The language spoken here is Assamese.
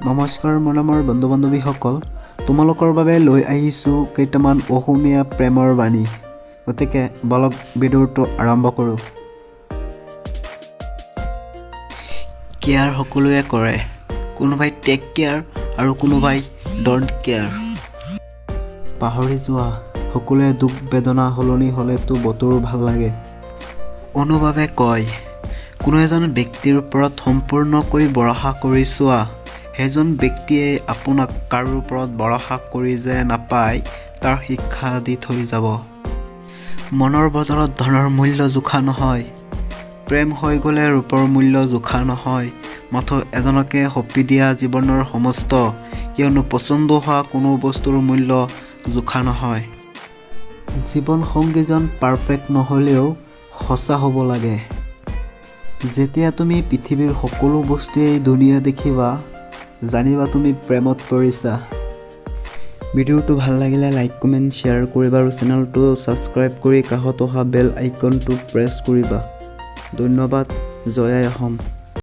নমস্কাৰ মৰমৰ বন্ধু বান্ধৱীসকল, তোমালোকৰ বাবে লৈ আহিছোঁ কেইটামান অসমীয়া প্ৰেমৰ বাণী। গতিকে বলক, ভিডিঅ'টো আৰম্ভ কৰোঁ। কেয়াৰ সকলোৱে কৰে, কোনোবাই টেক কেয়াৰ আৰু কোনোবাই don't care. পাহৰি যোৱা সকলোৰে দুখ বেদনা, সলনি হ'লেতো বতৰো ভাল লাগে। অনুভৱে কয়, কোনো এজন ব্যক্তিৰ ওপৰত সম্পূৰ্ণকৈ ভৰসা কৰি চোৱা, সেইজন ব্যক্তিয়ে আপোনাক কাৰো ওপৰত ভৰসা কৰি যে নাপায় তাৰ শিক্ষা দি থৈ যাব। মনৰ বজাৰত ধনৰ মূল্য জোখা নহয়। প্ৰেম হৈ গ'লে ৰূপৰ মূল্য জোখা নহয়। মাথো এজনকে সঁপি দিয়া জীৱনৰ সমস্ত, কিয়নো পচন্দ হোৱা কোনো বস্তুৰ মূল্য জোখা নহয়। জীৱন সংগীজন পাৰফেক্ট নহ'লেও সঁচা হ'ব লাগে। যেতিয়া তুমি পৃথিৱীৰ সকলো বস্তুৱেই ধুনীয়া দেখিবা, জানিবা তুমি প্ৰেমত পৰিছা। ভিডিঅ'টো ভাল লাগিলে লাইক, কমেণ্ট, শ্বেয়াৰ কৰিবা আৰু চেনেলটো ছাবস্ক্ৰাইব কৰি কাষত অহা বেল আইকনটো প্ৰেছ কৰিবা। ধন্যবাদ। জয় আই অসম।